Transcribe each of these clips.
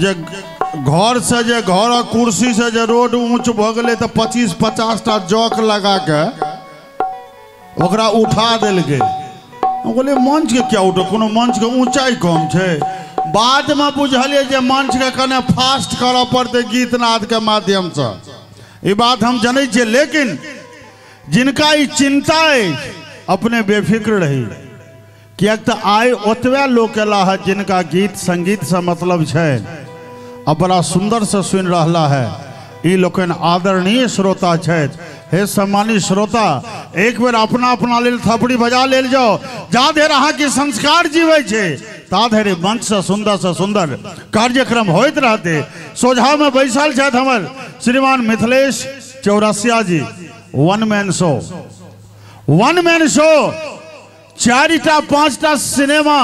जे घर से जे घर कुर्सी से जे रोड ऊंच भ गेलै तऽ 25-50 टा जौक लगा के ओकरा उठा देल गेल। हम कहलियै मंच के क्या उठो, कोनो मंच के ऊंचाई कम छै। बाद में बुझलियै जे मंच के कने फास्ट करऽ पड़तै गीत नाद के माध्यम से, ई बात हम जनै छियै। लेकिन जिनका ई चिंता अछि अपने बेफिक्र रही, किएक तऽ आइ ओतबे लोक अयला है जिनका गीत संगीत से मतलब छै आ बड़ा सुंदर से सुनि रहला है। ई लोकनि आदरणीय श्रोता छथि। हे सम्मानित श्रोता, एक बेर अपना अपना लेल थपड़ी बजा लेल जाओ। जा धरि अहाँके संस्कार जीवे छै ता धरि मंच से सुंदर कार्यक्रम होइत रहते। सोझा में बैसल छथि हमर श्रीमान Mithilesh Chaurasia ji, one man show, one man show. 4टा 5टा सिनेमा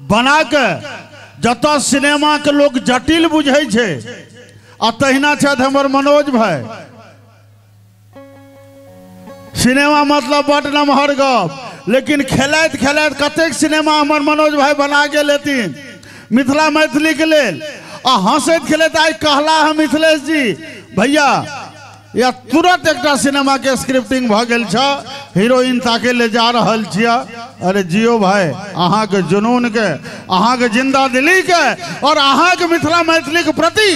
बना के जतऽ सिनेमा के लोग जटिल बुझै छै, आ तहिना छथि हमर मनोज भाई। सिनेमा मतलब बड नमहर गप, लेकिन खेलैत खेलैत कतेक सिनेमा हमर मनोज भाई बना गेल हेथिन मिथिला मैथिली के लेल। आ हंसैत खेलैत आइ कहला है मिथिलेश जी भैया या तुरंत एकटा सिनेमा के स्क्रिप्टिंग भ गेल छ, हीरोइन ताके ले जा रहल छियै। अरे जियो भाई, अहाँ के जुनून के, अहाँ के जिंदा दिली के और अहाँ के मिथिला मैथिली के प्रति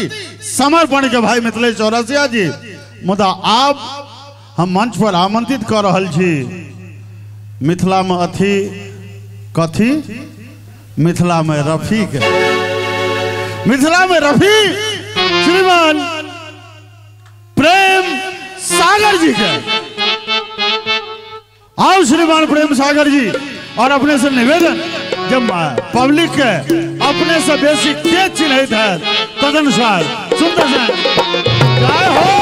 समर्पण के भाई मिथिलेश चौरसिया जी। मुदा आब हम मंच पर आमंत्रित कर रहल छी मिथिला में अथी कथी, मिथिला में रफी के, मिथिला में रफी श्रीमान प्रेम सागर जी के। आओ श्रीमान प्रेम सागर जी, और अपने से निवेदन जब पब्लिक के अपने से बेसी के चिन्हित है तदनुसार सुंदर से जय हो।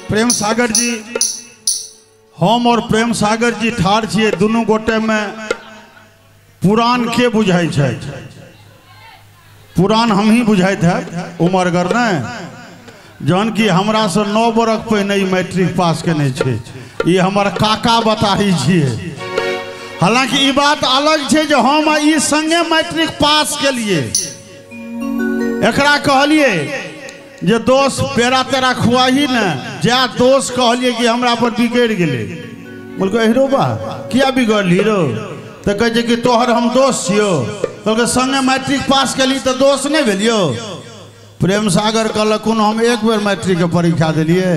प्रेम सागर जी, हम और प्रेम सागर जी ठाढ़ छियै, दुनू गोटे में पुरान के बुझाइ छै? पुरान हम ही बुझाइत है उमरगर ने, जहन कि हमरा से 9 बरख पहिने ई मैट्रिक पास केने छै, ई हमर काका बताही छियै। हालांकि ई बात अलग छै जे हम ई संगे मैट्रिक पास केलिए। एकरा कहलिए जे दोस्त पेड़ा तेरा खुआही ने, जा दोस्त कहलिए कि हमरा पर बिगड़ गेलै। बोलकै हीरो बा किया बिगड़ल हीरो? तऽ कहै छै कि तोहर हम दोस्त छियौ। कहलकै संगे मैट्रिक पास केली तऽ दोस्त नहि भेलियौ? प्रेम सागर कहलक कोनो हम एक बेर मैट्रिक के परीक्षा देलियै,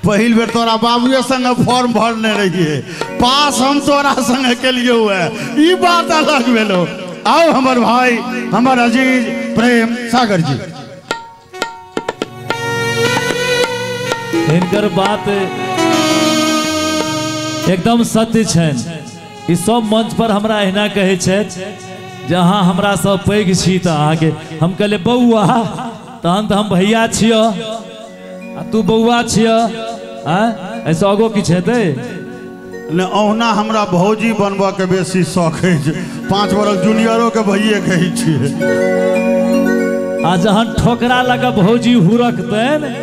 पहिल बेर तोरा बाबुए संगे फॉर्म भरने रहियै, पास हम तोरा संगे केलियौ है, ई बात अलग भेलो। आओ हमर भाई, हमर अजीज प्रेम सागर जी। हिनकर बात एकदम सत्य छनि। ई सब मंच पर हमरा एहिना कहै छथि जे अहाँ हमरा सब पैघ छी तऽ अहाँके हम कहलियै बौआ, तहन तऽ हम भैया छियऽ आ तू बौआ छियऽ, आँय एहिसँ आगो किछु हेतै? नहि, ओहुना हमरा भौजी बनबऽ के बेसी शौक अछि, 5 बरख जूनियरो के भैये कहै छियै। आ जहन ठोकरा लऽ कऽ भौजी हुरकतनि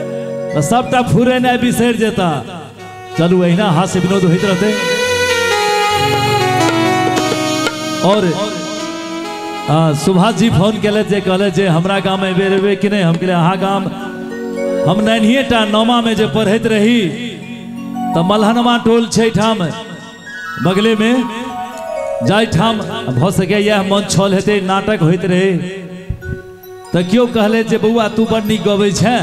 तऽ सबटा फुरेनाइ बिसरि जेता। चलू एहिना हास्य विनोद होइत रहतै। और सुभाष जी फोन केलथि जे कहले जे हमरा गाम एहि बेर एबै कि नहि? हम कहलियै अहाँ गाम हम नन्हिए टा नौमा में जे पढ़ैत रही तऽ मलहनमा टोल छै एहिठाम बगलेमे, जाहिठाम भऽ सकैए इएह मंच छल हेतै, नाटक होइत रहै। तऽ केओ कहले जे बौआ तू बड़ नीक गबै छेँ,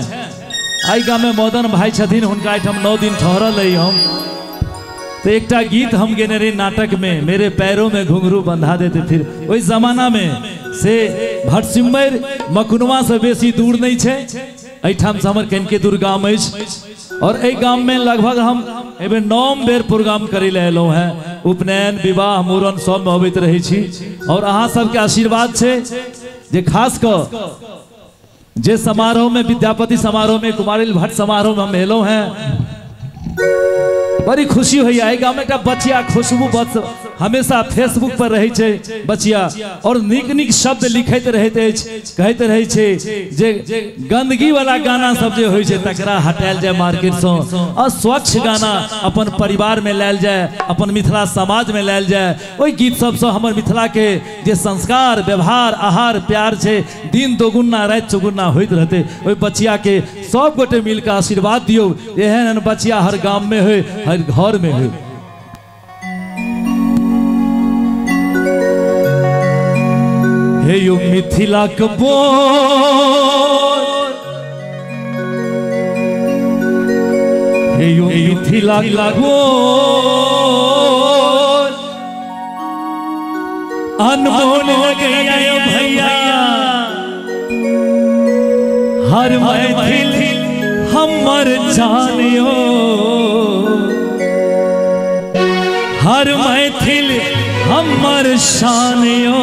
एहि गाममे मदन भाई छथिन, हुनका एहिठाम 9 दिन ठहरल रही हम। तो एकटा गीत हम गेने रही नाटक में, मेरे पैरों में घुंघरू बंधा देते। फिर ओहि जमाना में से भटसिम्मैर मकुनवा से बेसी दूर नहीं छै, एहिठाम से हमर कनिके दूर गाम अछि। और एहि गाम में लगभग हम एहि बेर 9 बेर प्रोग्राम करै लए एलहुँ हेँ। उपनयन, विवाह, मूड़न सब में अबैत रहै छी। और अहाँ सबके आशीर्वाद छै जे खास कऽ जे समारोह में, विद्यापति समारोह में, कुमारिल भट्ट समारोह में हम एलहुँ हेँ, बड़ी खुशी होइए। एहि गाम में एकटा बचिया खुशबू बस हमेशा फेसबुक पर रहै छै बचिया, और नीक नीक शब्द लिखैत रहैत अछि, कहैत रहै छै जे गंदगी वाला गाना सब जे होइ छै तकरा हटायल जाय मार्केट सँ और स्वच्छ गाना अपन परिवार में लायल जाय, अपन मिथिला समाज में लायल जाय। ओहि गीत सबसँ हमर मिथिला के जे संस्कार व्यवहार आहार प्यार छै दिन दोगुना राति चौगुना होइत रहतै। ओहि बचिया के सब गोटे मिलके आशीर्वाद दियौ, एहन एहन बचिया हर गाम में होय, हर घर में होय। हे यो मिथिला के बोल, हे यो मिथिला के बोल, अनमोल लगैया यो भैया, हर मैथिल हमर जानियो, हर मैथिल हमर शानियो,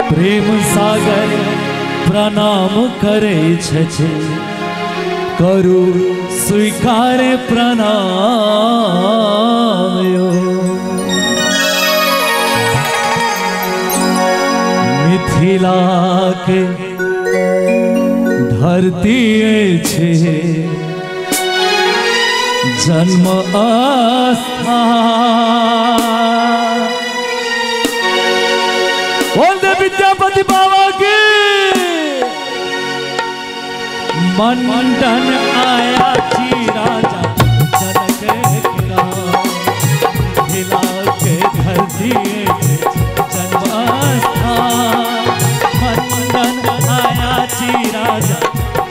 प्रेम सागर प्रणाम करे छे, करू स्वीकार प्रणाम यो। मिथिला के धरती छे जन्म स्थान, बोल दे विद्यापति बाबा की। मंडन आया जी राजा जनक के, मिथिला के धरती जन्म स्थान, मंडन आया जी राजा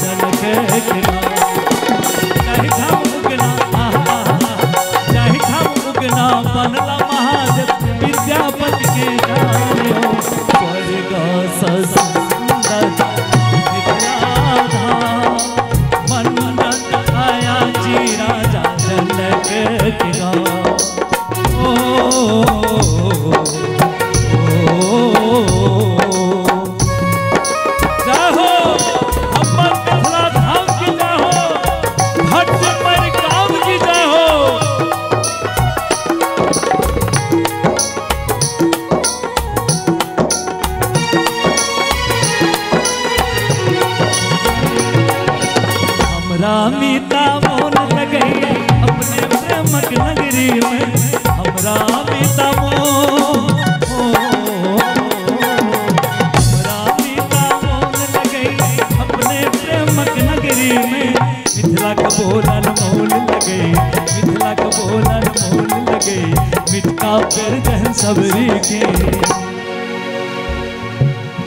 जनक के। बनला महादेव विद्यापति के जानियो, स्वर्ग सुंदर मिथिला धाम, मंडन आया जी राजा जनक के गाँव। ओ, जय हो हमर मिथिला धाम की जय हो, भट्ट पर गाँव की जय हो। रामीता मोन लगैया अपने प्रेमक नगरी में, हमरा मीता मोन, हमरा मीता मोन लगैया अपने प्रेमक नगरी में, मिथिला के बोलन मोल लगे, मिथिला के बोलन मोल लगे, मिटका पेर जहन सबरी के।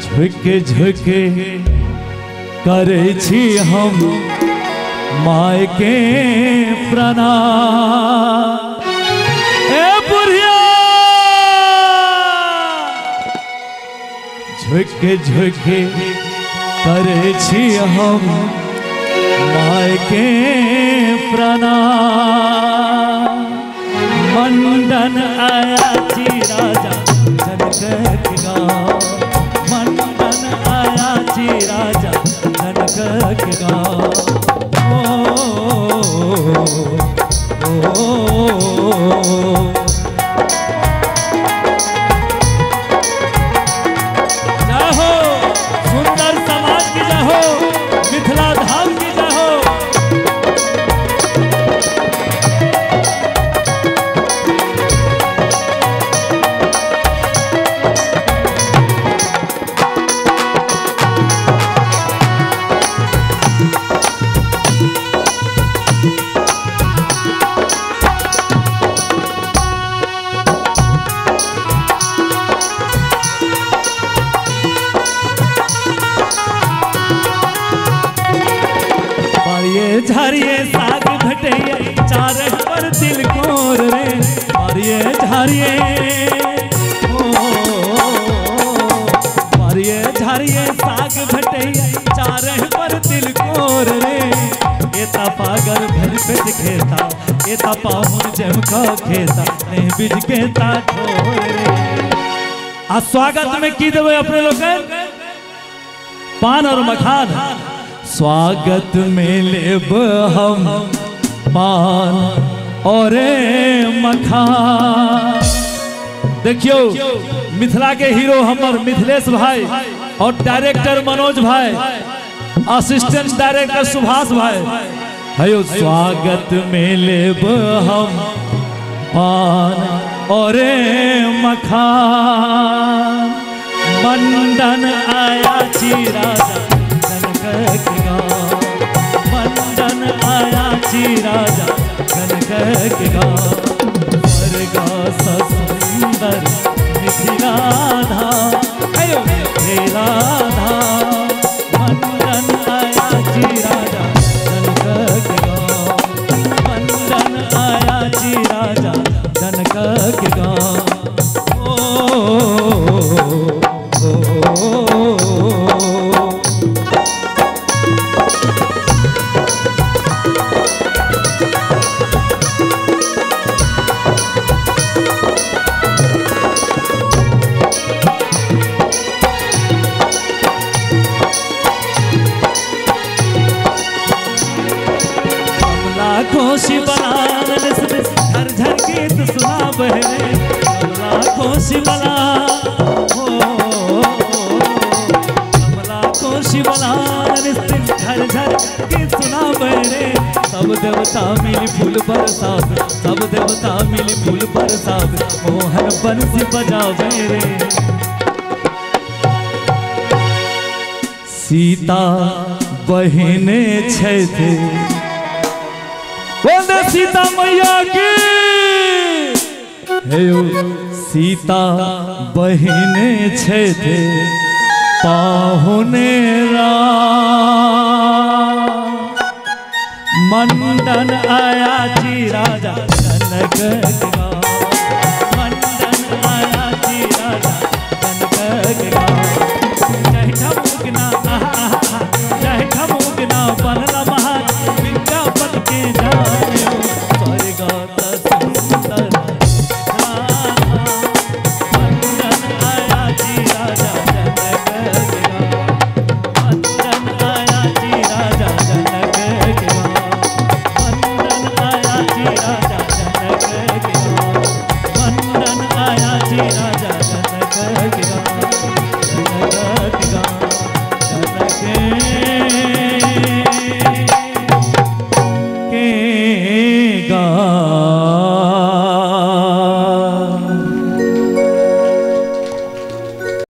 झुके झुके करे छी हम my के प्रणाम। ए बुढ़िया झुके झुके करे छी हम my के प्रणाम, मंडन आया जी राजा जनक के गाँव, मंडन आया जी राजा जनक के गाँव। जय हो सुंदर समाज की जय हो, मिथिला धाम की जय हो। झारिये साग भटैया चार पर तिलकोर रे, मारिये झारिये, ओ मारिये झारिये साग भटैया चार पर तिलकोर रे, एता पागल भर पेट खेता, एता पाहुन जम का खेता, नहीं बीज के ता ठोर रे। आ स्वागत में की देबै अपने लोग पान और मखान। स्वागत में लेब हम पान और मखान। देखियो मिथिला के हीरो हमर मिथिलेश भाई और डायरेक्टर मनोज भाई, असिस्टेंट डायरेक्टर सुभाष भाई। हयो स्वागत में लेब हम पान और मखान। मंडन आया छी राजा जनक के गाँव, मंडन आया छी राजा जनक के गाँव। स्वर्ग स सुंदर मिथिला धाम, हयो मिथिला धाम। मंडन आया छी राजा जनक के गाँव, मंडन आया छी राजा जनक के गाँव। ओ, ओ, ओ, कोशी बलान झर झर गीत सुनाबे रे, कमला कोशी बलान, हो कमला कोशी बलान झर झर गीत सुनाबे रे। सब देवता मिली फूल बरसावे, सब देवता मिली फूल बरसावे, मोहन बंसी बजावे रे। सीता बहिने छथि, बोल दे सीता मैया की। हे सीता बहिने छथि पाहुने राम। मंडन आया छी राजा जनक के गाँव,